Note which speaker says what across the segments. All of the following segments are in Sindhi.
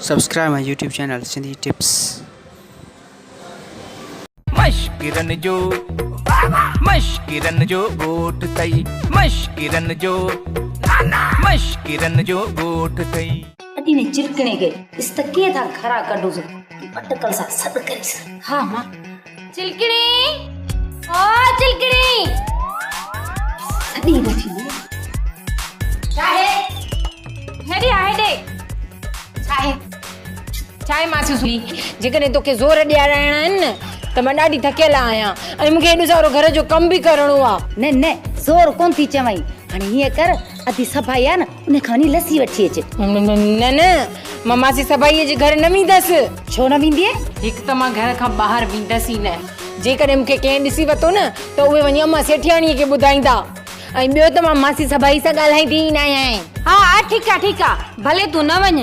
Speaker 1: Subscribe my YouTube channel Sindhi Tips.
Speaker 2: مشڪرن جو مشڪرن جو ڳوٺ ٿئي مشڪرن جو مشڪرن جو ڳوٺ ٿئي.
Speaker 3: اڄ انهي چلڪڻي کي ڏس ته ڪيئن ٿا گهرا ڪڍوس. تون اٽڪل سان سڏ ڪريس.
Speaker 4: ها مان. چلڪڻي او چلڪڻي.
Speaker 3: سڏ ئي نٿي ڏي.
Speaker 4: ڇاهي؟ هيڏي آ هيڏي. ڇاهي؟ ڇاهي ماسي سولي، جيڪڏهن توکي زور ڏيارائڻا آهن نه ته مان ڏاڍي ٿڪيل آهيان ۽ مون کي ايڏو سارو گهر جو ڪم به ڪرڻو آ.
Speaker 3: نه نه زور ڪونه ٿي چوين، هاڻي هيئن ڪر ادي سڀائي آ نه ان کان وڃي لسي وٺي اچ.
Speaker 4: نه نه مان ماسي سڀائيء جي گهر نه ويندس.
Speaker 3: ڇو نه ويندينء؟
Speaker 4: هڪ ته مان گهر کان ٻاهر ويندس ئي نه، جيڪڏهن مون کي ڪنهن ڏسي ورتو نه ته اهي وڃي امان سيٺياڻيء کي ٻڌائيندا. ۽ ٻيو ته مان ماسي سڀائي سان ڳالهائيندي ئي ناهيان. ها ها ٺيڪ آ ٺيڪ آ ڀلي تون نه وڃ.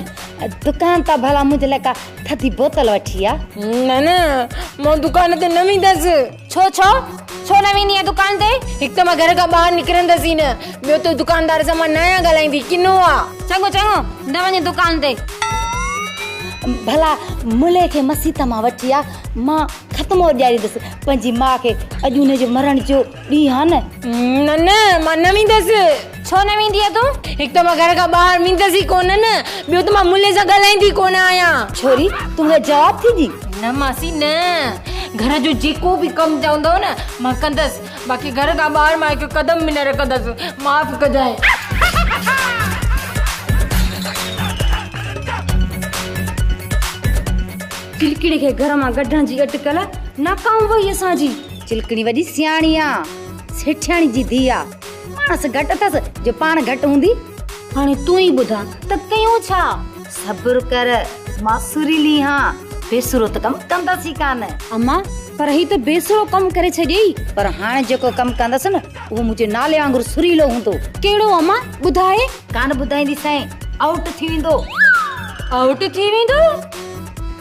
Speaker 3: دڪان تان ڀلا منهنجي لاء ڪا ٿڌي بوتل وٺي آ.
Speaker 4: نه نه مان دڪان تي نه ويندس. ڇو ڇو ڇو نه ويندينء دڪان تي؟ هڪ ته مان گهر کان ٻاهر نڪرندس ئي نه ٻيو ته دڪاندار سان مان ناهيان ڳالهائيندي ڪنو آ. چڱو چڱو نه وڃ دڪان تي.
Speaker 3: ڀلا ملهي کي مسيت مان وٺي آ مان ختمو ڏياريندس پنهنجي ماء کي اڄ ان جو مرڻ جو ڏينهن آ نه.
Speaker 4: نه نه مان نه ويندس. ڇو نه ويندينء تون؟ هڪ ته مان گهر کان ٻاهر ويندس ئي ڪونه نه، ٻيو ته مان ملهي سان ڳالهائيندي ڪونه آهيان.
Speaker 3: ڇوري تون مون کي جواب ٿي ڏين؟
Speaker 4: نه ماسي نه، گهر جو جيڪو به ڪم چوندؤ نه مان ڪندس، باقي گهر کان ٻاهر مان هڪ قدم به نه رکندس، معاف ڪجانء.
Speaker 3: چلڪڙي کي گهر مان ڪڍڻ جي اٽڪل ناڪام وئي اسان جي. چلڪڻي وڏي سياڻي آ، سيٺياڻي جي ڌيء آ، ماڻس گهٽ اٿس جو پاڻ گهٽ هوندي. هاڻي تون ئي ٻڌاء ته ڪيون ڇا؟ صبر ڪر، مان سريلي هان، بيسرو ته ڪم ڪندس ئي ڪانه.
Speaker 4: امان، پر هي ته بيسرو ڪم ڪري ڇڏيئي.
Speaker 3: پر هاڻي جيڪو ڪم ڪندس نه، اهو منهنجي نالي وانگر سريلو هوندو.
Speaker 4: ڪهڙو امان، ٻڌاء.
Speaker 3: ڪانه ٻڌائينديسانء، آئوٽ ٿي ويندو.
Speaker 4: آئوٽ ٿي ويندو؟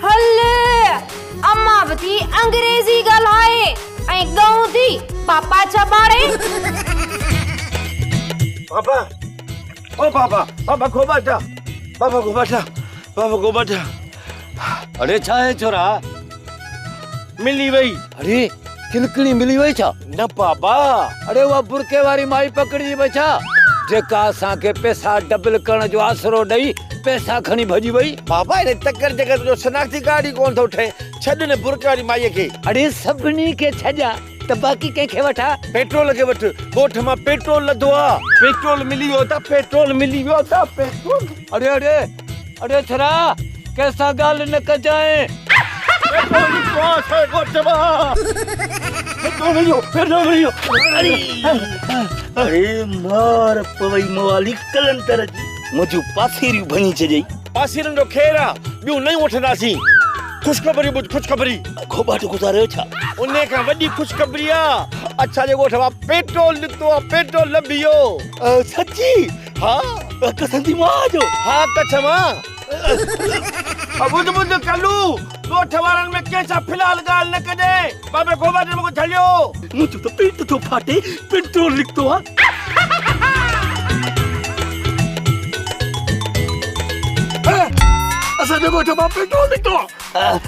Speaker 4: هل امان به ٿي انگريزي ڳالهائي ۽ ڳئون ٿي پاپا چٻاڙي.
Speaker 5: بابا او بابا بابا گوباٽا بابا گوباٽا بابا گوباٽا.
Speaker 6: اڙي ڇا آهي ڇورا؟
Speaker 5: ملي وئي.
Speaker 6: اڙي چلڪڻي ملي وئي ڇا؟
Speaker 5: نه بابا.
Speaker 6: اڙي اها برقعي واري مائي پڪڙجي وئي ڇا؟ جيڪا اسان کي پئسا ڊبل ڪرڻ جو آسرو ڏئي پئسا کڻي ڀڄي وئي.
Speaker 5: بابا هن تڪڙ جي ڪري تنهنجو شناختي ڪارڊ ئي ڪونه ٿو ٺهي. ڇڏ هن برقعي واري مائيء کي.
Speaker 6: اڙي سڀني کي ڇڏيان ته باقي ڪنهن کي وٺان؟
Speaker 5: پيٽرول کي وٺ. ڳوٺ مان پيٽرول لڌو آ. پيٽرول ملي ويو ادا پيٽرول ملي ويو ادا پيٽرول.
Speaker 6: اڙي اڙي اڙي ڇرا ڪنهن سان ڳالهه نه ڪجانء.
Speaker 5: پيٽرول نڪتو آ اسان جي ڳوٺ مان. پيٽرول ملي ويو پيٽرول ملي ويو.
Speaker 7: اڙي اڙي مار پوئي موالي ڪلنتر جي. منهنجون پاسيريون ڀڃي ڇڏيئي.
Speaker 5: پاسيرين جو خير آ، ٻيون نيون وٺنداسين. خوشخبري ٻڌ خوشخبري.
Speaker 7: گهوٻاٽ گذاريو ڇا؟
Speaker 5: انهي کان وڏي خوشخبري آ، اسان جي ڳوٺ مان پيٽرول نڪتو آ، پيٽرول لڀي ويو.
Speaker 7: سچي؟
Speaker 5: ها.
Speaker 7: قسم ٿي ماء جو.
Speaker 5: ها قسم آ. ٻڌ ٻڌ ڪلو، ڳوٺ وارن ۾ ڪنهن سان في الحال ڳالهه نه ڪجانء. بابي گهوٻاٽ مون کي جهليو.
Speaker 7: منهنجو ته پيٽ ٿو ڦاٽي، پيٽرول نڪتو آ. اسان جي ڳوٺ مان پيٽرول نڪتو آ.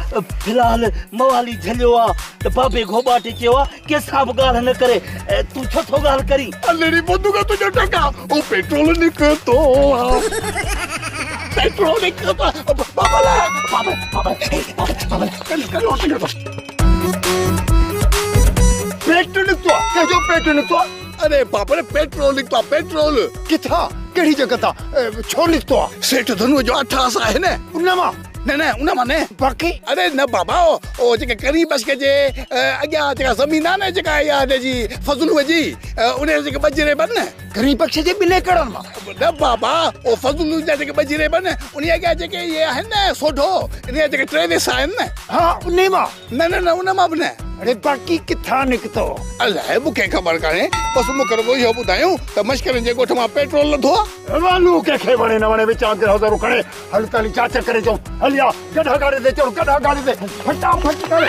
Speaker 7: في الحال موالي جهليو آ ته بابي گهوٻاٽي چيو آ ڪنهن سان به ڳالهه نه ڪري. تون ڇو ٿو ڳالهه ڪرين؟ الڙي بندوق تنهنجو ٽڪا او پيٽرول نڪتو آ. پيٽرول نڪتو آ. بابا بابا بابا بابا ڪلو ڪلو ڪلو پيٽرول نڪتو آ. ڪنهن جو پيٽرول نڪتو آ؟ اري بابر پيٽرول نڪتو آ پيٽرول. ڪٿان؟ ڪهڙي جڳهه تان؟ ڇو نڪتو آ؟ سيٺ ڌنوء جو اٺاس آهي نه ان مان. نه نه ان مان نه. باقي؟ اري نه بابا او جيڪا ڪريم بخش جي اڳيان جيڪا زمين آ نه جيڪا اها هن جي فضلوء جي ان جا جيڪي ٻه جريب آهن نه. ڪريم بخش جي ٻن ايڪڙن مان. نه بابا او فضلوء جا جيڪي ٻه جريب آهن ان جي اڳيان جيڪي اهي آهن نه سوڍو ان جا جيڪي ٽي ويسا آهن نه. ها انهي مان. نه نه نه ان مان به نه. اڙي باقي ڪٿان نڪتو؟ الائي مون کي خبر ڪانهي، بس مون کي رڳو اهو ٻڌايو ته مشڪرين جي ڳوٺ مان پيٽرول لڌو آ. روانو ڪنهن کي وڻي نه وڻي وچان گرهه ضرور کڻي هل ته هلي چاچ ڪري اچون. هلي آ گڏهه گاڏي تي چڙهه گڏهه گاڏي تي ڦٽاڦٽ ڪر.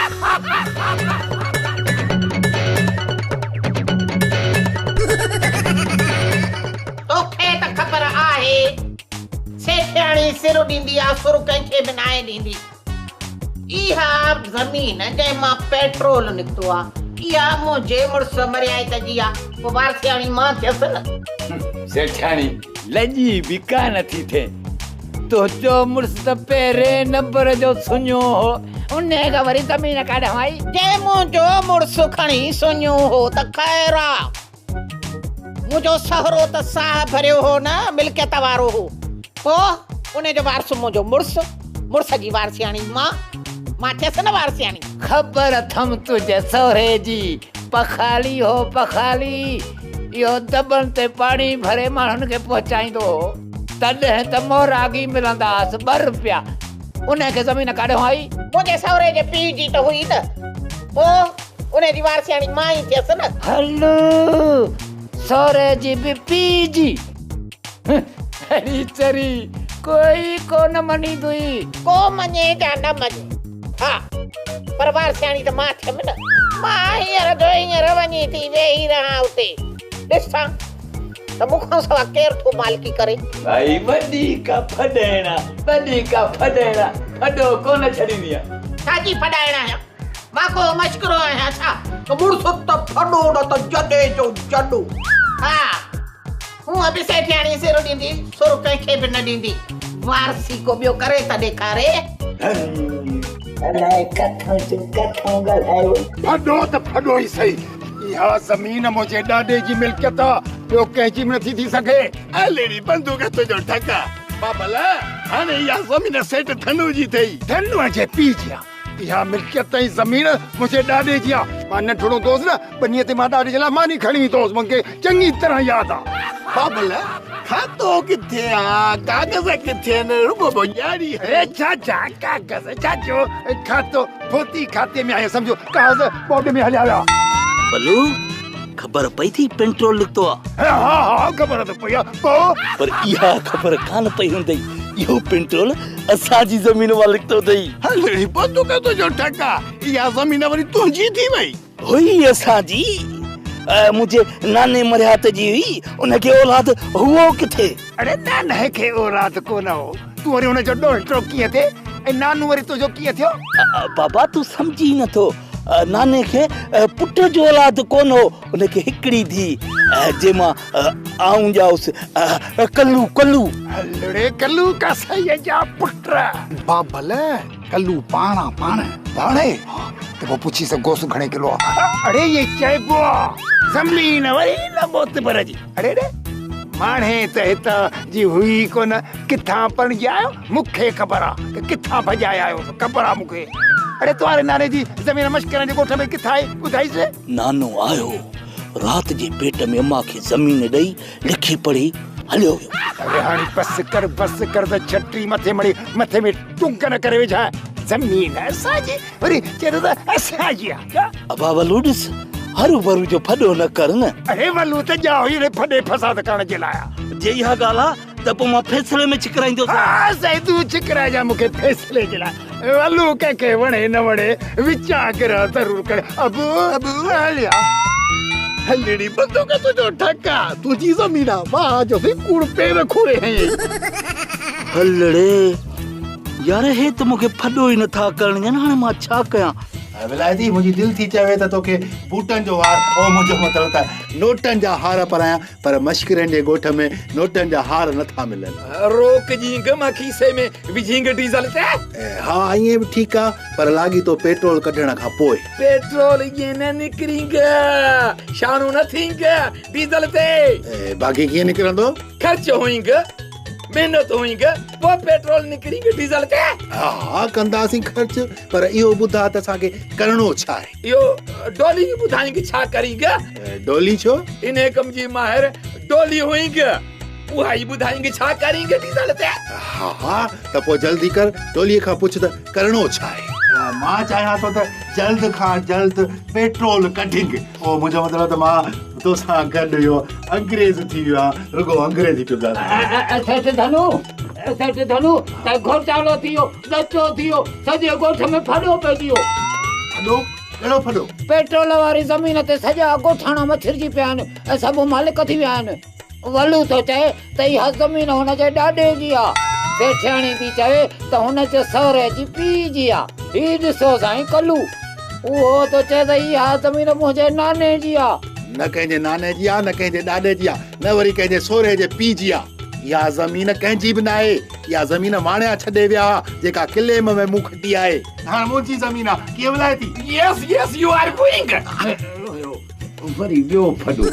Speaker 8: توکي ته خبر آهي سيٺياڻي سر ڏيندي آ، سر ڪنهن کي به ناهي ڏيندي. اها زمين جنهن مان پيٽرول نڪتو آ، اها منهنجي مڙس مريائت جي آ، پوء وارثياڻي مان ٿيس نه.
Speaker 6: سيٺياڻي، لڄي به ڪانه ٿي ٿئين. تنهنجو مڙس ته پهرين نمبر جو سڃو هو، انهيء کان وري زمين ڪاڏانهن آئي؟
Speaker 8: جي منهنجو مڙس کڻي سڃو هو ته خير آ. منهنجو سهرو ته ساهه ڀريو هو نه، ملڪيت وارو هو. پوء انهيء جو وارث منهنجو مڙس، مڙس جي وارثياڻي مان، مان ٿيس نه وارثياڻي.
Speaker 6: خبر اٿم تنهنجي سهري جي، پخالي هو پخالي. اهو دٻن تي پاڻي ڀري ماڻهن کي پهچائيندو هو. تڏهن ته موراڳي ملندا هئس ٻه رپيا. انهيء کي زمين ڪاڏهون آئي؟
Speaker 8: منهنجي سهري جي پيء جي ته هئي نه. پوء انهيء جي وارثياڻي مان ئي ٿيس نه.
Speaker 6: هل، سهري جي به پيء جي. اڙي چري، ڪوئي ڪونه مڃيندوئي.
Speaker 8: ڪو مڃي يا نه مڃي، ها، پر وارثياڻي ته مان ٿيم نه. مان هينئر جو هينئر وڃي ٿي ويهي رهان اتي. ڏسان ته مون کان سوا ڪير ٿو مالڪي ڪري.
Speaker 6: ڀائي وڏي ڪا ڦڏائڻ آ، وڏي ڪا ڦڏائڻ آ، ڦڏو ڪونه ڇڏيندي آ.
Speaker 8: ڇا جي ڦڏائڻ آهيان؟ مان ڪو مشڪرو آهيان ڇا؟ ته مڙس ته ڦڏو نه ته جڏي جو جڏو. ها، هونء به سيٺياڻي سر ڏيندي، سر ڪنهن کي به نه ڏيندي. وارثي ڪو ٻيو ڪري ته ڏيکاري.
Speaker 6: الائي ڪٿان جو ڪٿان ڳالهايو.
Speaker 7: ڦڏو ته ڦڏو ئي سهي، اها زمين منهنجي ڏاڏي جي ملڪيت آ، ٻيو ڪنهن جي به نٿي ٿي سگهي.
Speaker 5: الڙي بندوق تنهنجو ڍڪ آ. بابل، هاڻي اها زمين سيٺ ڌنوء جي ٿئي.
Speaker 7: ڌنوء جي پيء جي آ. اها ملڪيت ۽ زمين منهنجي ڏاڏي جي آ. مان ننڍڙو هوندو هوس نه، ٻنيء تي مان ڏاڏي جي لاء ماني کڻي ويندو هوس. مون کي چڱي طرح ياد آ.
Speaker 5: بابل، کاتو ڪٿي آ، ڪاغذ ڪٿي آهن، رڳو ٻوڄاڙي.
Speaker 7: اڙي ڇا ڇا ڪاغذ، ڇا جو کاتو، فوتي کاتي ۾ آهي سمجهو، ڪاغذ ٻوڏ ۾ هليا ويا.
Speaker 9: بلو، خبر پئي ٿي پينٽرول نڪتو آ.
Speaker 7: ها ها خبر ته پئي آ، پوء؟
Speaker 9: پر اها خبر ڪانه پئي هوندئي، اهو پينٽرول اسان جي زمين مان نڪتو اٿئي.
Speaker 5: هلڙي پوء توکي تنهنجو ٺڪ آ، اها زمين وري تنهنجي ٿي وئي.
Speaker 9: هئي اسان جي، منهنجي ناني مرحيات جي هئي، ان کي اولاد هئو ڪٿي؟
Speaker 7: اڙي ناني کي اولاد ڪونه هو، تون وري هن جو ڏوهٽو ڪيئن ٿئي ۽ نانو وري تنهنجو ڪيئن ٿيو؟
Speaker 9: بابا تون سمجهين نٿو، ناني کي پٽ جو اولاد ڪونه هو، ان کي هڪڙي ڌيء، جنهن مان آئون ڄائس، ڪلو ڪلو.
Speaker 7: هلڙي ڪلو ڪاسائيء جا پٽ.
Speaker 10: بابل، ڪلو پاڻ آ پاڻ.
Speaker 7: پاڻ آهي؟ ته پوء پڇيس گوشت گهڻي ڪلو آ. اڙي ائين چئبو آ، زمين وري نه معتبر جي. اڙي اڙي ماڻهي ته هتان جي هئي ئي ڪونه، ڪٿان پرڻجي آيو، مون کي خبر آ ته ڪٿان ڀڄائي آيو هوس، خبر آ مون کي. اڙي توهاري ناني جي زمين مشڪرن جي ڳوٺ ۾ ڪٿ آهي، ٻڌائيس.
Speaker 9: نانو آيو، رات جي پيٽ ۾ امان کي زمين ڏئي لکي پڙهي هليو ويو.
Speaker 7: اڙي هاڻي بس ڪر، بس ڪر ته ڇٽي مٿي مڙي مٿي ۾ ٽنگ نه ڪري وجهانء. زمين اسان جي، وري چئي ٿو ته اسان جي آ.
Speaker 9: ابا ولو ڏس، هروڀرو جو ڦڏو نه ڪر نه.
Speaker 7: اڙي ولو ته ڄائو ئي اهڙي ڦڏي فساد ڪرڻ جي لاء آ.
Speaker 9: جي اها ڳالهه آ ته پوء مان فيصلي ۾ ڇڪرائيندوسانء.
Speaker 7: ها سائين تون ڇڪرائجان مون کي فيصلي جي لاء. ولو ڪنهن کي وڻي نه وڻي وچان گرهه ضرور ڪري. ابو ابو هليا.
Speaker 5: هلڙي بندوق تنهنجو ٺڪ آ، تنهنجي زمين آ، واهه جو سائين ڪوڙ پير کوڙي هنيئي.
Speaker 9: هلڙي يار هي ته مون کي ڦڏو ئي نٿا ڪرڻ ڏين، هاڻي مان ڇا ڪيان؟
Speaker 10: ولايتي منهنجي دل ٿي چوي ته توکي بوٽن جو هار، او منهنجو مطلب ته نوٽن جا هار پرايان، پر مشڪرين جي ڳوٺ ۾ نوٽن جا هار نٿا ملن.
Speaker 2: روڪ جينگ مان کيسي ۾ وجهينگ ڊيزل ته.
Speaker 10: ها ائين به ٺيڪ آ، پر لاڳيتو پيٽرول ڪڍڻ کان پوء.
Speaker 2: پيٽرول ائين نه نڪرينگ، شاڻو نه ٿينگ ڊيزل تي.
Speaker 10: باقي ڪيئن نڪرندو؟
Speaker 2: خرچ هوئينگ، محنت هوئينگ، پوء پيٽرول نڪرينگ ڊيزل تي.
Speaker 10: ها ڪنداسين خرچ، پر اهو ٻڌاء ته اسان کي ڪرڻو ڇا آهي؟
Speaker 2: اهو ڊولي به ٻڌائينگ ڇا ڪرينگ.
Speaker 10: ڊولي ڇو؟
Speaker 2: انهي ڪم جي ماهر ڊولي هئينگ، اها ئي ٻڌائينگ ڇا ڪرينگ ڊيزل تي.
Speaker 10: ها ها ته پوء جلدي ڪر ڊولي کان پڇ ته ڪرڻو ڇا آهي. مان چاهيان ٿو ته جلد کان جلد پيٽرول ڪڍينگ. او منهنجو مطلب ته مان توسان گڏ اهو انگريز ٿي ويو آهيان، رڳو انگريزي پيو ڳالهايان.
Speaker 6: سيٺ ڌنو، سيٺ ڌنو ته گهوٽالو ٿي ويو، ڏچو ٿي ويو، سڄي ڳوٺ ۾ ڦڏو پئجي ويو.
Speaker 10: ڦڏو؟ ڪهڙو ڦڏو؟
Speaker 6: پيٽرول واري زمين تي سڄا ڳوٺاڻا مڇرجي پيا آهن ۽ سڀ مالڪ ٿي ويا آهن. ولو ٿو چئي ته اها زمين هن جي ڏاڏي جي آ. सेठियाणी थी चवे त हुन जे सहुरे जी पीउ जी आहे। ही ॾिसो साईं कल्लू, उहो थो चए त इहा ज़मीन मुंहिंजे नाने जी आहे।
Speaker 10: न कंहिंजे नाने जी आहे, न कंहिंजे ॾाॾे जी आहे, न वरी कंहिंजे सोरे जे पीउ जी आहे। इहा ज़मीन कंहिंजी बि न आहे। इहा ज़मीन वाणिया छॾे विया हुआ, जेका क्लेम में मूं खटी आहे। हाणे मुंहिंजी ज़मीन आहे, कीअं विलाए थी?
Speaker 2: Yes yes, you are going.
Speaker 6: वरी ॿियो फॾो।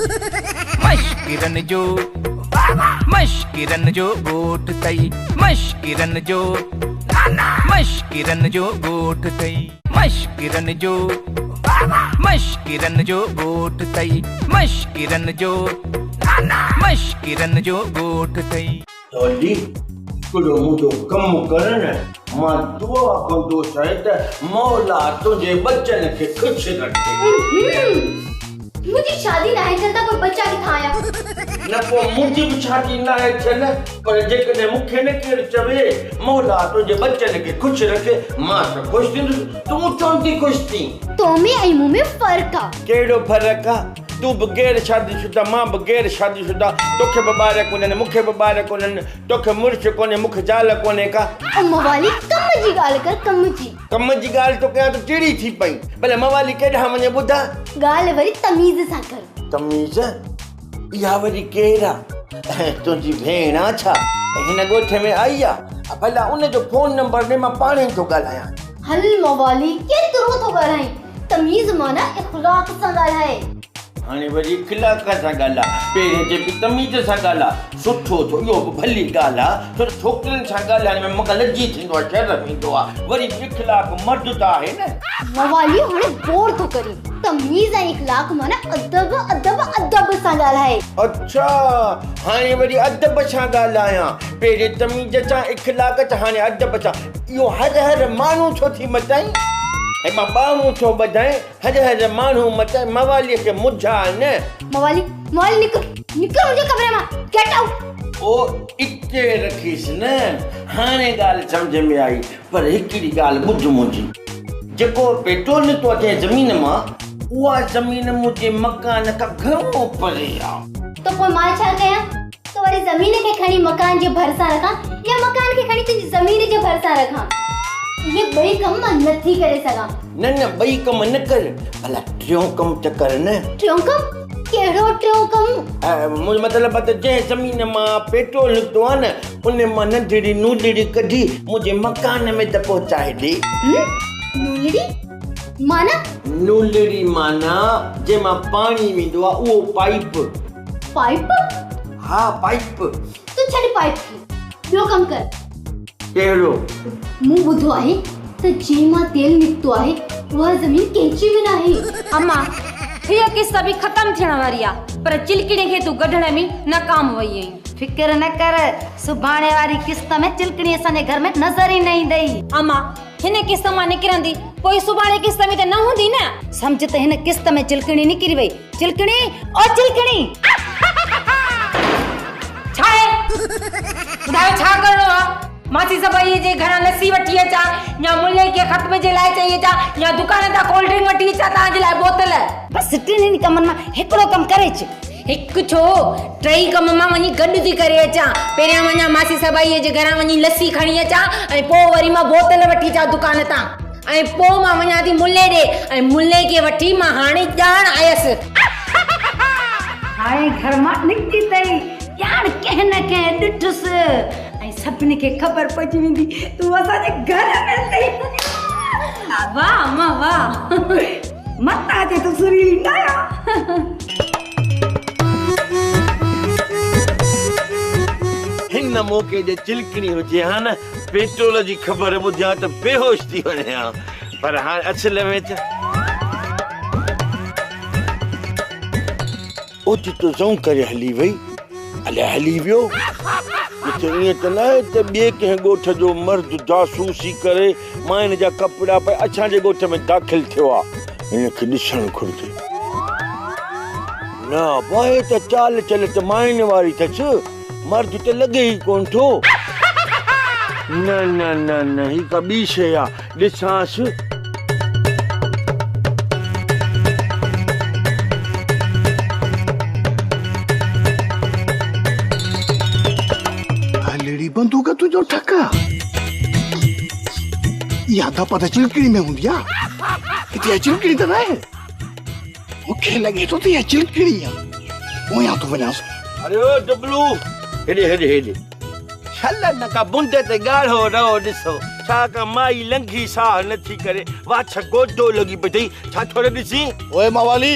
Speaker 11: मश्किरन जो, मश्किरन जो ॻोठ अथई, मश्किरन जो, मश्किरन जो ॻोठ अथई, मश्किरन जो, मश्किरन जो ॻोठ अथई, मश्किरन जो, मश्किरन जो ॻोठ अथई।
Speaker 5: डोली, हिकिड़ो मुंहिंजो कमु कर न, मां दुआ कंदो साईं त मौला तुंहिंजे बच्चनि खे ख़ुशि रखे।
Speaker 12: मुंहिंजी शादी नाहे थियल त पोइ बच्चा किथां आया?
Speaker 5: न पोइ मुंहिंजी बि शादी नाहे थियल, पर जेकॾहिं मूंखे न केरु चवे मौला तुंहिंजे बच्चनि खे ख़ुशि रखे, मां त ख़ुशि थींदुसि। तूं चवंदी ख़ुशि थी।
Speaker 12: तो में ऐं मूं में फ़र्क़ु आहे।
Speaker 5: कहिड़ो फ़र्क़ु आहे? तूं बि गैर शादीशुदा, मां बि गैर शादीशुदा। तोखे बि ॿार कोन्हनि, मूंखे बि ॿार कोन्हनि। तोखे मुड़ुसु कोन्हे, मूंखे ज़ाल कोन्हे का।
Speaker 12: ओ मवाली, कम जी ॻाल्हि कर, कम जी।
Speaker 5: कम जी ॻाल्हि तो कयां त चिड़ी थी पई। भले मवाली केॾां वञे ॿुधाए।
Speaker 12: ॻाल्हि वरी तमीज़ सां कर।
Speaker 5: तमीज़? इहा वरी केरु आहे? तुंहिंजी भेण आहे छा? हिन ॻोठ में आई आहे? भला उनजो फ़ोन नंबर ॾे, मां पाण ई थो ॻाल्हायां।
Speaker 12: हल मवाली, केतिरो थो ॻाल्हाईं? तमीज़ माना इख़लाक सां ॻाल्हाए।
Speaker 5: हाणे वरी इख़लाक सां ॻाल्हाए, पहिरीं चए पई तमीज़ सां ॻाल्हाए। सुठो थो, इहो बि भली ॻाल्हि आहे। छो त छोकिरियुनि सां ॻाल्हाइण में मूंखे लॼी थींदो आहे, शर्म ईंदो आहे। वरी इख़लाक मर्द त आहे न।
Speaker 12: मवाली हाणे बोर थो करी। तमीज़ ऐं इख़लाक माना अदब, अदब, अदब सां ॻाल्हाए।
Speaker 5: अच्छा, हाणे वरी अदब सां ॻाल्हायां। पहिरीं तमीज़ सां, इख़लाक सां, हाणे अदब सां। इहो हर हर माण्हू छो थी मचाई? ऐं मां ॿाहूं छो ॿधाए? हर हर माण्हू मचाए, मवालीअ खे मुझा न।
Speaker 12: मवाली, मवाली निकिर, निकिर मुंहिंजे कमरे मां, गेट आउट।
Speaker 5: ओ इते रखीसि न, हाणे ॻाल्हि सम्झ में आई। पर हिकिड़ी ॻाल्हि ॿुध मुंहिंजी, जेको पेट्रोल निकितो आहे जंहिं ज़मीन मां, उहा ज़मीन मुंहिंजे मकान खां घणो परे आहे।
Speaker 12: त पोइ मां छा कयां? त वरी ज़मीन खे खणी मकान जे भरिसां रखां या मकान खे खणी तुंहिंजी ज़मीन जे भरिसां रखां? इहे ॿई कम मां नथी करे सघां।
Speaker 5: न न, ॿई कम न कर, भला टियों कम त कर न।
Speaker 12: टियों कम? कहिड़ो टियों कम?
Speaker 5: मुंहिंजो मतिलबु आहे त जंहिं ज़मीन मां पेट्रोल निकितो आहे न, उन मां नंढड़ी नूलड़ी कढी मुंहिंजे मकान में त पहुचाए ॾे।
Speaker 12: नूलड़ी माना?
Speaker 5: नूलड़ी माना जंहिं मां पाणी वेंदो आहे उहो पाइप।
Speaker 12: पाइप?
Speaker 5: हा, पाइप।
Speaker 12: तूं छॾ पाइप खे, ॿियो कमु कर।
Speaker 5: कहिड़ो?
Speaker 12: मूं ॿुधो आहे त जंहिं मां तेल निकितो आहे उहा ज़मीन कंहिंजी बि न आहे।
Speaker 3: अम्मा, हीअ किस्त बि ख़तमु थियण वारी आहे, पर चिलकिणी खे तूं कढण में नाकाम वई आहीं।
Speaker 13: फिक्र न कर, सुभाणे वारी किस्त में चिलकिणी असांजे घर में नज़र ई न ईंदई।
Speaker 3: अम्मा, हिन किस्त मां निकिरंदी पोइ सुभाणे किस्त में त न हूंदी न।
Speaker 13: सम्झ त हिन किस्त में चिलकिणी निकिरी वई। चिलकिणी, ओ चिलकिणी।
Speaker 4: छा आहे? ॿुधायो छा करिणो आहे? मासी सभई जे घरां लस्सी वठी अचां या मुले खे ख़त्म जे लाइ चई अचां या दुकान तां कोल्ड ड्रिंक वठी अचां तव्हांजे लाइ बोतल।
Speaker 13: बसि टिन्हिनि कमनि मां हिकिड़ो कमु करे अच।
Speaker 4: हिकु छो, टई कम मां वञी गॾु थी करे अचां। पहिरियां वञा मासी सभई जे घरां वञी लस्सी खणी अचां ऐं पोइ वरी मां बोतल वठी अचां दुकान तां ऐं पोइ मां वञा थी मुले ॾे ऐं मुले खे वठी मां हाणे ॼाण आयुसि।
Speaker 13: हाणे घर मां निकिती अथई, ॼाण कंहिं न कंहिं ॾिठुसि ऐं सभिनी खे ख़बर पइजी वेंदी तूं असांजे घर में अथई।
Speaker 3: वाह अम्मा वाह,
Speaker 13: मतां जे तूं सुरीली न आहियां।
Speaker 5: हिन मौक़े जे चिलकिणी हुजे हा न, पेट्रोल जी ख़बर ॿुधियां त बेहोश थी वञे हा। पर हाणे असल में त ओचितो ज़ऊं करे हली वई। अलाए हली वियो। किथे ईअं त न आहे त ॿिए कंहिं ॻोठ जो मर्द जासूसी करे माइनि जा कपिड़ा पाए असांजे ॻोठ में दाख़िल थियो आहे। हिनखे ॾिसणु घुरिजे। न भाई त चाल चल त माइनि वारी अथसि, मर्द त लॻे ई कोन थो। न न न न, हीअ का ॿी शइ आहे, ॾिसांसि।
Speaker 7: बंदूक तुंहिंजो اهو ٺڪ آ. اها ڌپ ته چلڪڻي ۾ هوندي آ. هتي اها چلڪڻي ته ناهي. مون کي لڳي ٿو ته اها چلڪڻي آ. پويان ٿو وڃانس.
Speaker 5: اڙي او ڊبلو، هيڏي هيڏي هيڏي. شل نه ڪا بنڊ تي ڳاڙهو رئو ڏسو. ڇا ڪا مائي لنگهي ساهه نه ٿي ڪري. واڇ گوڏو لڳي پئي اٿئي. ڇا ٿوري ڏسين؟
Speaker 7: اوئي موالي،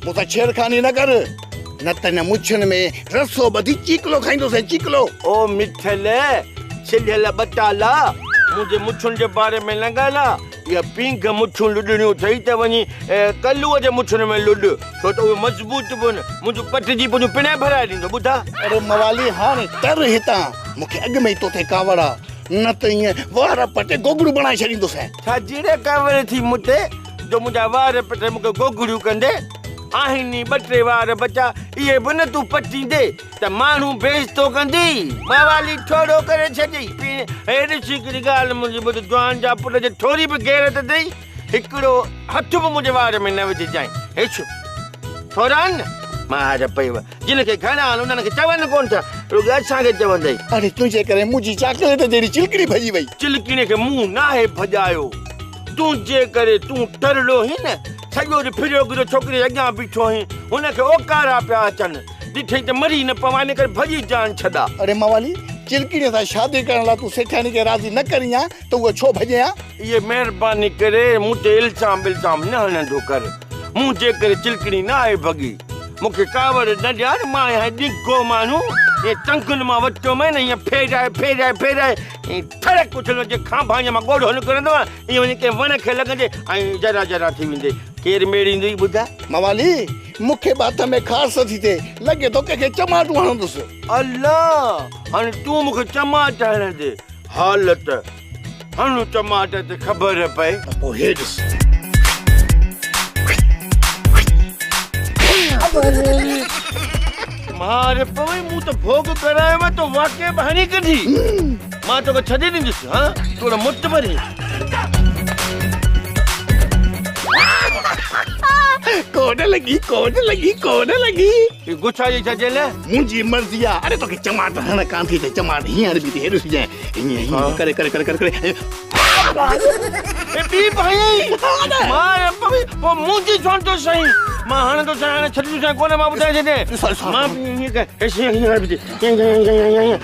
Speaker 7: مون سان ڇيڙخاني نه ڪر، نه ته هن مڇن ۾ رسو ٻڌي چيڪلو کائيندوسين، چيڪلو.
Speaker 5: او مٺل، ڇلهيل ٻٽالا، منهنجي مڇن جي باري ۾ نه ڳالهاء. اها پينگهه مڇون لڏڻيون اٿئي ته وڃي ڪلوء جي مڇن ۾ لڏ، ڇو ته اهي مضبوط به آهن. منهنجون پٽجي پنهنجون پڻهين ڀرائي ڏيندو، ٻڌاء.
Speaker 7: اڙي موالي، هاڻي تر هتان، مون کي اڳ ۾ ئي توتي ڪاوڙ آ، نه ته ائين وار پٽي گوگڙو بڻائي ڇڏيندوسين.
Speaker 5: ڇا جهڙي ڪاوڙ ٿي مون تي؟ جو منهنجا وار پٽي مون کي گوگڙيون ڪندي آهن ئي ٻه ٽي وار بچا اهي به نه تون پٽيندي ته ماڻهو بيعزتو ڪندي. موالي ٺوڙهو ڪري ڇڏيئي. پيڻ هي ڏس هڪڙي ڳالهه منهنجي ٻڌ جوان جا پٽ جي ٿوري به غيرت اٿئي هڪڙو هٿ به منهنجي وار ۾ نه وجهجانء. هيڇ ٿورا آهن نه مار پيو جن کي گهڻا آهن انهن کي چون ڪونه ٿا رڳو اسان کي چوندئي.
Speaker 7: اڙي تنهنجي ڪري منهنجي چاڪليٽ جهڙي چلڪڻي ڀڄي وئي.
Speaker 5: چلڪڻي کي مون ناهي ڀڄايو. تنهنجي ڪري تون ٽرڙو هين نه، سڄو ڏينهن ڦريو گهريو ڇوڪري جي اڳيان بيٺو هين، هن کي اوڪارا پيا اچن، ڏٺئي ته مري نه پوان، ان ڪري ڀڄي جان ڇڏا.
Speaker 7: اڙي موالي، چلڪڻيء سان شادي ڪرڻ لاء تون سيٺياڻي کي راضي نه ڪرين ها ته هوء ڇو ڀڄي ها؟
Speaker 5: اهي مهرباني ڪري مون تي الزام ٻلزام نه هڻندو ڪر، منهنجي ڪري چلڪڻي ناهي ڀڳي. مون کي ڪاوڙ نه ڏيار، مان آهيان ڊگهو ماڻهو، ائين ٽنگن مان وٽيو مين ائين ڦيرائي ڦيرائي ڦيرائي ائين ٺڙڪ اڇليو جيئن کانڀاڻيء مان ڳوڙهو نڪرندو آهي، ائين وڃي ڪنهن وڻ کي لڳندي ۽ ذرا ذرا ٿي ويندي. ڪير ميڙيندوئي ٻڌاء؟
Speaker 7: موالي، مون کي به هٿ ۾ خارس ٿي ٿئي، لڳي ٿو ڪنهن کي چماٽون هڻندس.
Speaker 5: الله! هاڻي تون مون کي چماٽ هڻندين؟ حالت! هڻ چماٽ تي خبر پئي.
Speaker 7: ته پوء هي ڏس.
Speaker 5: مار پوي مون ته ڀوڳ ڪرايو آهي تو واقعي به هڻي ڪڍي. مان توکي ڇڏي ڏيندس ها تون مت ڀري.
Speaker 7: ڪونه لڳي ڪونه لڳي ڪونه لڳي.
Speaker 5: هي گڇا جي ڇا جي لاء؟
Speaker 7: منهنجي مرضي آ. اڙي توکي چماٽ هڻڻ ڪانه ٿي اچي چماٽ هيئن هڻبي ٿي هي ڏسجانء هيئن هيئن ڪري ڪري ڪري ڪري ڪري
Speaker 5: اي ٻي به هنئي مار پوي پوء منهنجي ڇو ٿو سهين مان هڻندو سان هاڻي ڇڏيندو سان ڪونه مان ٻڌائي ڇڏيان مان به هيئن ڪر هيئن هيئن هڻبي ٿي هيئن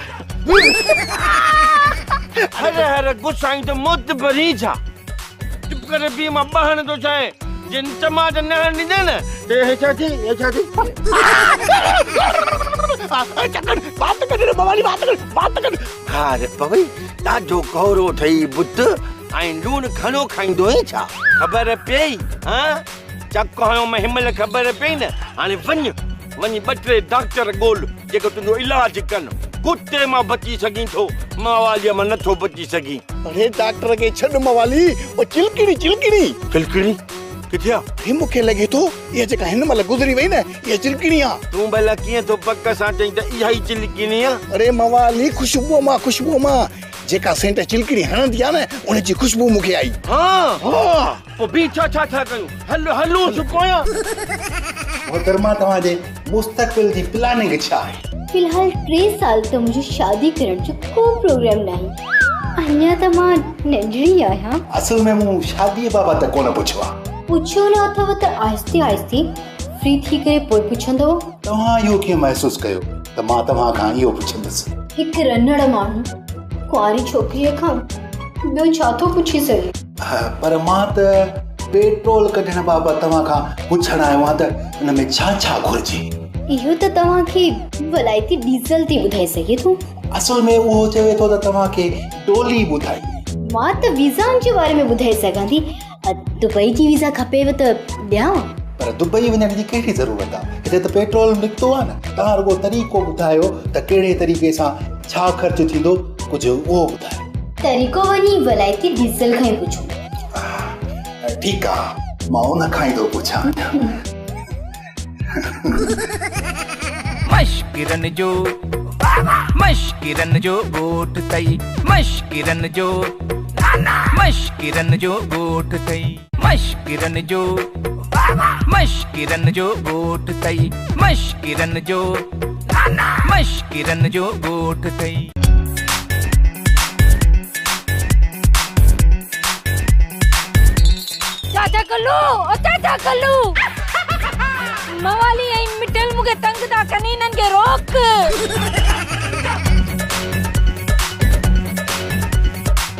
Speaker 5: هر هر غصا ايندو موت ڀرين ڇا چپ ڪري بيهه مان ٻه هڻندو سانء جي چماٽ نه هڻ ڏيندين نه ته هي ڇا ٿي هي ڇا ٿي.
Speaker 7: چڪن وات ڪڍ ري موالي وات ڪڍ وات ڪڍ.
Speaker 5: خار پوي ڏاڍو ڪورو اٿئي بت ۽ لوڻ گهڻو کائيندو آهين ڇا؟ خبر پيئي ها چڪ هنيو مين هن مهل خبر پيئي نه هاڻي وڃ وڃي ٻه ٽي ڊاڪٽر ڳول جيڪو تنهنجو علاج ڪن. ڪتي مان بچي سگهين ٿو، مواليء مان نٿو بچي سگهين.
Speaker 7: اڙي ڊاڪٽر کي ڇڏ موالي، او چلڪڻي چلڪڻي.
Speaker 5: چلڪڻي؟ ڪٿي آ؟
Speaker 7: اڙي مون کي لڳي ٿو اها جيڪا هن مهل گذري وئي نه اها چلڪڻي آ.
Speaker 5: تون ڀلا ڪيئن ٿو پڪ سان چئين ته اها ئي چلڪڻي آ؟
Speaker 7: اڙي موالي خوشبوء مان خوشبوء مان جيڪا سينٽ چلڪڻي هڻندي آ نه ان جي خوشبو مون کي آئي.
Speaker 5: ها!
Speaker 7: ها!
Speaker 5: پوء بيهه ڇا ڇا ٿا ڪيون؟ هل هلونس پويان.
Speaker 10: محترمه توهان جي مستقبل جي پلاننگ ڇا آهي؟
Speaker 12: في الحال 3 سال ته منهنجو شادي ڪرڻ جو ڪو پروگرام ناهي. اڃا ته مان ننڍڙي آهيان.
Speaker 10: اصل ۾ مون شاديء بابت ته ڪونه پڇيو آهي.
Speaker 12: پڇيو نه اٿو ته آهستي آهستي فري ٿي ڪري پوء پڇندؤ.
Speaker 10: توهان اهو ڪيئن محسوس ڪيو ته مان توهان کان اهو پڇندس؟
Speaker 12: هڪ رنڙ ماڻهو ڪنواري ڇوڪريء کان ٻيو ڇا ٿو پڇي سگهي؟
Speaker 10: پر مان ته پيٽرول ڪڍڻ بابت توهان کان پڇڻ آيو آهيان ته ان ۾ ڇا ڇا گهرجي؟
Speaker 12: اهو ته توهان کي ولائتي ڊيزل تي ٻڌائي سگهي ٿو.
Speaker 10: اصل ۾ اهو چوي ٿو ته توهان کي ڊولي ٻڌائي.
Speaker 12: مان ته ويزائن جي باري ۾ ٻڌائي سگهان ٿي. دبئي جي ويزا کپيو ته ڏيانو.
Speaker 10: پر دبئي وڃڻ جي ڪهڙي ضرورت آهي؟ هتي ته پيٽرول نڪتو آهي نه. توهان رڳو طريقو ٻڌايو ته ڪهڙي طريقي سان ڇا خرچ ٿيندو، ڪجهه اهو ٻڌايو.
Speaker 12: طريقو وڃي ولائتي ڊيزل کان ئي پڇو.
Speaker 10: ٺيڪ آ، مان ان کان ئي ٿو پڇان.
Speaker 11: مشڪرن جو مشڪرن جو ڳوٺ ٿئي مشڪرن جو مشڪرن جو ڳوٺ ٿئي مشڪرن جو مشڪرن جو ڳوٺ ٿئي مشڪرن جو مشڪرن جو ڳوٺ ٿئي.
Speaker 4: कल्लू, ओ चाचा कल्लू। मवाली ऐं मिठल मूंखे तंग था कनि, हिननि खे रोक।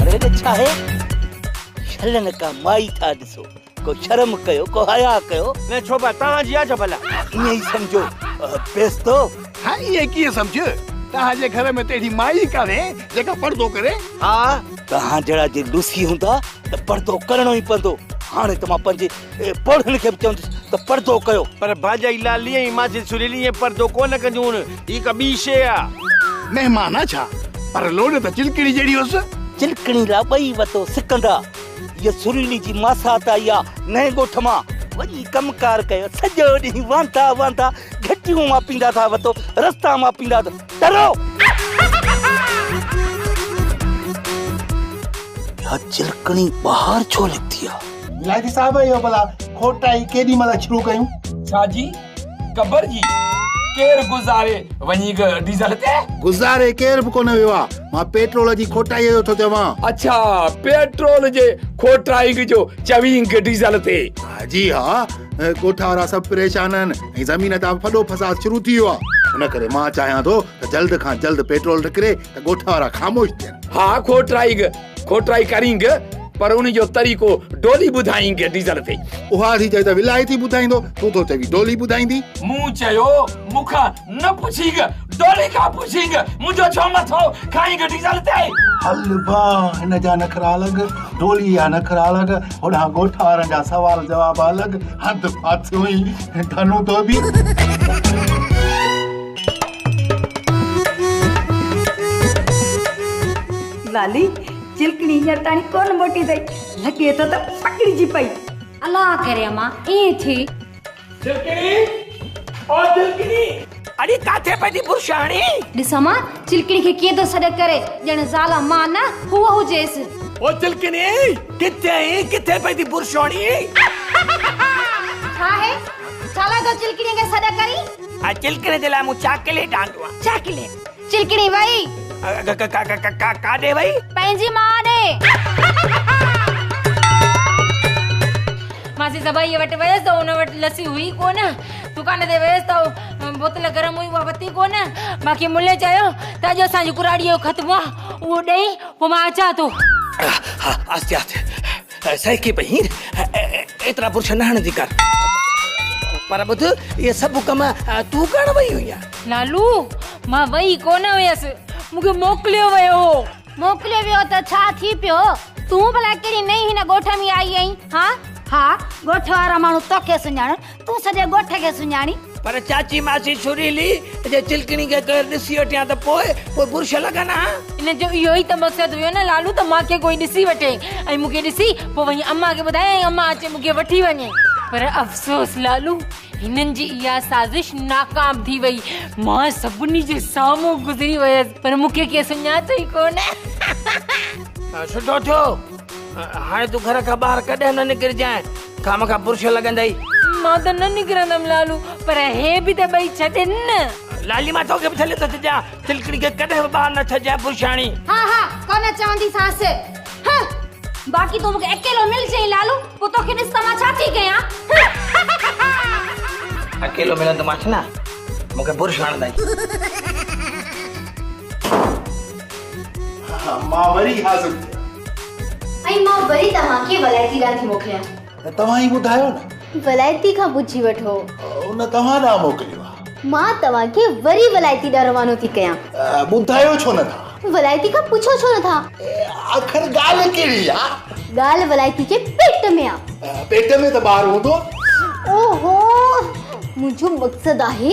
Speaker 9: अरे छा आहे? शलन का माई था ॾिसो, को शर्म कयो को हया कयो।
Speaker 5: न छो बा तव्हांजी आहे छा भला?
Speaker 9: ईअं ई सम्झो पेस्तो।
Speaker 7: हा ईअं कीअं सम्झ? तव्हांजे घर में त अहिड़ी माई कान्हे जेका पर्दो करे।
Speaker 5: हा
Speaker 9: तव्हां जहिड़ा जे लूसी हूंदा त पर्दो करणो ई पवंदो। हाणे त मां पंहिंजे पौढ़नि खे बि चवंदुसि त पर्दो कयो।
Speaker 5: पर भाॼाई लाली ऐं मासी सुरीली ईअं पर्दो कोन कंदियूं, हीअ का ॿी शइ आहे।
Speaker 7: महिमान आहे छा? पर लोड त चिलकणी जहिड़ी हुअसि।
Speaker 9: चिलकणी लाइ ॿई वतो सिकंदा। इहा सुरीली जी मासात आई आहे नए ॻोठ मां, वञी कमकार कयो, सॼो ॾींहुं वांदा वांदा घटियूं मापींदा था वतो, रस्ता मापींदा था। डरो इहा चिलकणी ॿाहिरि छो निकिती आहे?
Speaker 10: विलायती साहब इहो भला खोटाई केॾी महिल शुरू कयूं?
Speaker 2: छाजी क़बर जी केरु गुज़ारे वञी डीज़ल ते?
Speaker 10: गुज़ारे केरु बि कोन वियो आहे, मां पेट्रोल जी खोटाई जो थो चवां।
Speaker 2: अच्छा पेट्रोल जे खोटाई जो चवींग डीज़ल ते?
Speaker 10: जी हा, ॻोठ वारा सभु परेशान आहिनि ऐं ज़मीन तां वॾो फसाद शुरू थी वियो आहे। उन करे मां चाहियां थो त जल्द खां जल्द पेट्रोल निकिरे त ॻोठ वारा ख़ामोश थियनि।
Speaker 2: हा खोटाई करींग, पर उन जो तरीक़ो डोली ॿुधाईंगे डीज़ल ते।
Speaker 10: उहा थी चए त विलायती ॿुधाईंदो, तूं थो चवी डोली ॿुधाईंदी।
Speaker 2: मूं चयो मूंखां न पुछींग, डोली खां पुछींग, मुंहिंजो छो मथो खाईंग डीज़ल ते।
Speaker 10: हल बा, हिन जा नखरा अलॻि, डोली जा नखरा अलॻि, होॾां ॻोठ वारनि जा सवाल जवाब अलॻि, हंधु फाथियो ई धनू तो बि।
Speaker 13: लाली चिलकणी हींअर ताईं कोन मोटी अथई, लॻे थो त पकड़िजी पई।
Speaker 3: अलाह करे अम्मा ईअं थी।
Speaker 2: चिलकणी ओ चिलकणी, अरे काथे पई थी बुरशाणी?
Speaker 3: ॾिस अम्मा चिलकणी खे कीअं थो सॾ करे, ॼण ज़ाल मां न हुअ हुजेसि।
Speaker 2: ओ चिलकणी किथे आई, किथे पई थी बुरशाणी?
Speaker 3: छा आहे? छा लाइ थो चिलकणी खे सॾ करी?
Speaker 2: आ चिलकणी जे लाइ मूं चॉकलेट आंदो आहे।
Speaker 3: चॉकलेट? चिलकणी वई
Speaker 2: काॾे वई?
Speaker 3: पंहिंजी मां ॾे।
Speaker 4: मासी सभाईअ वटि वियुसि त हुन वटि लस्सी हुई कोन, दुकान ते वियुसि त बोतल गरम हुई उहा वरिती कोन। मूंखे मुले चयो त अॼु असांजी कुराड़ीअ जो ख़त्मो आहे, उहो ॾेई पोइ मां अचां थो।
Speaker 2: हा आस्ते आस्ते सही की पई, एतिरा बुरश न हणंदी कर। पर ॿुध, इहे सभु कम तूं करण वई हुई?
Speaker 4: लालू मां वई कोन हुयसि, मूंखे मोकिलियो वियो हो।
Speaker 3: मोकिलियो वियो त छा थी पियो? तूं भला कहिड़ी नई हिन ॻोठ में आई आहीं? हा हा ॻोठ वारा माण्हू तोखे सुञाणनि, तूं सॼे ॻोठ खे सुञाणी।
Speaker 2: पर चाची मासी सुरीली जे चिलकणी खे केरु ॾिसी वठियां त पोइ पोइ बुरश लॻंदा।
Speaker 4: इन जो इहो ई त मक़सदु हुयो न लालू, त मूंखे कोई ॾिसी वठे ऐं मूंखे ॾिसी पोइ वञी अम्मा खे ॿुधाए ऐं अम्मा अचे मूंखे वठी वञे। पर अफ़सोस लालू, हिननि जी इहा साज़िश नाकाम थी वई। मां सभिनी जे साम्हूं गुज़री वियुसि, पर मूंखे कंहिं सुञातो ई कोन।
Speaker 2: सुठो थियो, हाणे तूं घर खां ॿाहिरि कॾहिं न निकिरिजांइ, खां खां बुरश लॻंदई।
Speaker 4: मां त न निकिरंदमि लालू, पर हे बि त ॿई छॾनि न।
Speaker 2: लाली मां तोखे बि छॾे थो छॾियां, चिलकणी खे कॾहिं बि ॿाहिरि न छॾिजांइ बुरशाणी।
Speaker 3: हा हा कोन चवंदीसांस। हा बाक़ी तूं मूंखे अकेलो मिलजांइ लालू, पोइ तोखे ॾिस त मां छा थी कयां।
Speaker 2: अकेलो मिलंदोमांसि न, मूंखे बुरश हणंदई।
Speaker 10: मां वरी हाज़िर थियां
Speaker 12: ऐं मां वरी तव्हांखे वलायती ॾांहुं थी मोकिलियां।
Speaker 10: त तव्हां ई ॿुधायो न।
Speaker 12: वलायती खां पुछी वठो।
Speaker 10: उन तव्हां ॾांहुं मोकिलियो आहे।
Speaker 12: मां तव्हांखे वरी वलायती ॾांहुं रवानो थी कयां।
Speaker 10: ॿुधायो छो नथा?
Speaker 12: वलायती खां पुछो छो नथा?
Speaker 10: आख़िर ॻाल्हि कहिड़ी आहे?
Speaker 12: ॻाल्हि वलायती जे पेट में आहे।
Speaker 10: पेट में त ॿार हूंदो।
Speaker 12: ओहो, मुंहिंजो मक़सदु आहे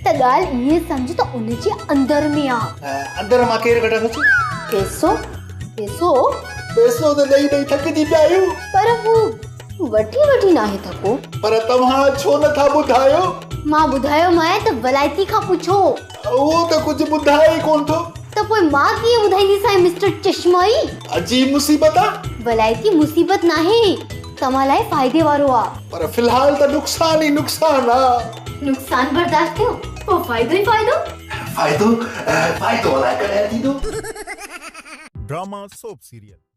Speaker 12: त ॻाल्हि ईअं सम्झ त उनजे अंदरि में आहे।
Speaker 10: अंदरि मां केरु कढंदुसि?
Speaker 12: पैसो पैसो
Speaker 10: पैसो त ॾेई ॾेई थकिजी पिया आहियूं।
Speaker 12: पर हू वठी वठी नाहे थको।
Speaker 10: पर तव्हां छो नथा ॿुधायो?
Speaker 12: मां ॿुधायोमांइ त वलायती खां पुछो।
Speaker 10: उहो त कुझु ॿुधाए ई कोन थो।
Speaker 12: त पोइ मां कीअं ॿुधाईंदीसांइ मिस्टर चश्माई?
Speaker 10: अजीब मुसीबत आहे।
Speaker 12: वलायती मुसीबत नाहे, तव्हां लाइ फ़ाइदे वारो आहे।
Speaker 10: पर फ़िलहाल त नुक़सान ई नुक़सान आहे।
Speaker 12: नुक़सान बर्दाश्त कयो, पोइ फ़ाइदो ई फ़ाइदो।
Speaker 10: फ़ाइदो फ़ाइदो अलाए कॾहिं थींदो?
Speaker 14: Drama soap serial.